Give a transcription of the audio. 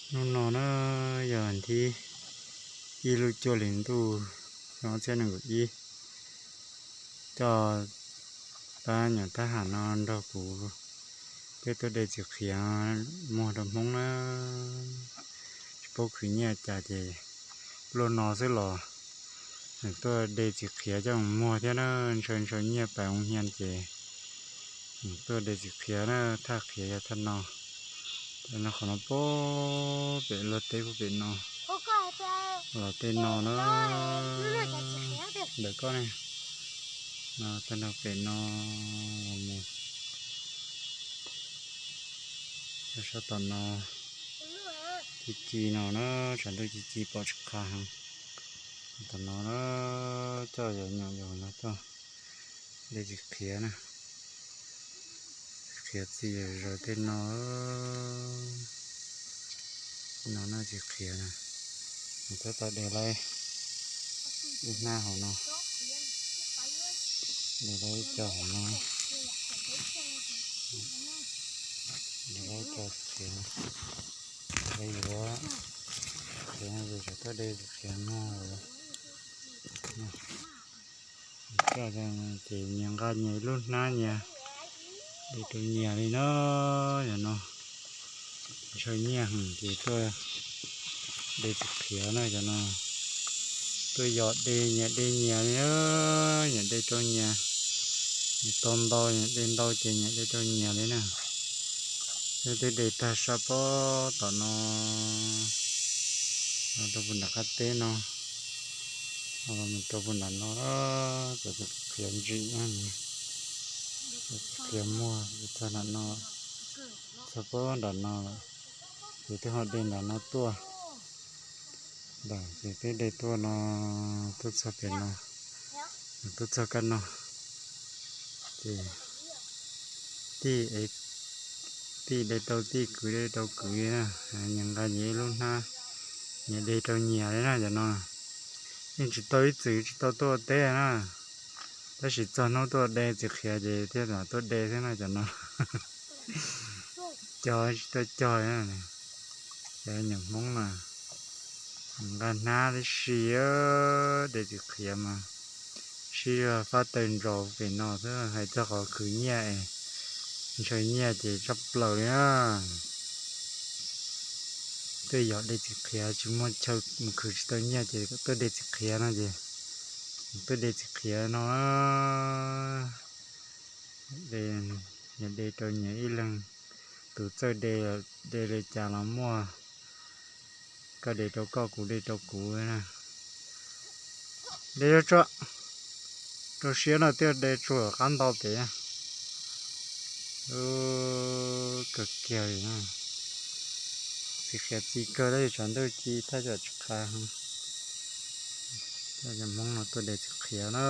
Hnub no na yog thib ib lub cuaj hlis ntuj xyoo ob txhiab nees nkaum ib, coj pab nyuam thab ham no nrog kuv peb tuaj de txiv qhiav muag rau Hmoob na. Tsis paub khwv nyiaj cas ces luaj no xwb los tuaj de txiv qhiav coj mus muag thiab na. Ntshaw ntshaw nyiaj pais ua hnia ces tuaj de txiv qhiav na. Thaj qhiav yog thaj no, no qhov no pab pem luag teb pub pem no, los tej no na, ntawm koj ne, no tej no pem no, mus sab tom no, ci ci no na, tshav ntuj ci ci pom tsis qha heev. Tom no na, coj yog nyuam yaus no coj de txiv qhiav na, qhiav txi zaws tej no. No na txiv qhiav na, mus tab tom de laib ib hnab hauv no, de laib ib co hauv no, de laib ib co txiv qhiav, de yuav qhiav no ces tsam tuaj de txiv qhiav no. Coj ces nyias nqa nyias ib lub hnab nyias de rau nyias li na. Yog no ntshaw nyiaj heev ces tuaj de txiv qhiav na. Cov no tuaj yos de nyias de nyias li na, nyias de rau nyias, nyias tau ntau nyias de ntau ces nyias de rau nyias li na. Peb twb de tag sab pob tom no, rau puag nram qab teb no, mus rau puag nram no, cov txiv qhiav ntsim, cov txiv qhiav muag txog nram no, txog pob nram no lawm, ces twb ho de nram no tuaj. Ntawm ces peb de tuaj no, tuaj txog pem no, tuaj txog kab no, ces tij, tij de rau tij, kwv de rau kwv li na, nyias nqa nyias ib lub hnab, nyias de rau nyias li na cov no. Yeej tsis tau ib txwm tsis tau tuaj teb na, tab sis txog hnub tuaj de txiv qhiav ces thiaj mam tuaj de thiab na cov no. Cog tsis tuaj cog, cov nyuam Hmoob mas nqa hnab tib si, de txiv qhiav mas sib zog fab taw ntsaus pem no xwb. Hais txog qhov khwv nyiaj es ntshaw nyiaj ces tshaj plaws li na. Tuaj yos de txiv qhiav, tsis muaj chaw mus khwv tsis tau nyiaj ces tuaj de txiv qhiav no ces tuaj de txiv qhiav no. De, nyias de rau nyias ib leeg, tus txawj de, de li cas los muaj, koj de rau koj, kuv de rau kuv na. De tso, rau siab no twb de tsuag qab ntau pem. Kawg kiag li na. Txiv qhiav txi kawg tab sis tshav ntuj ci thaj tsam tsis qha. Coj cov Hmoob no tuaj de txiv qhiav na.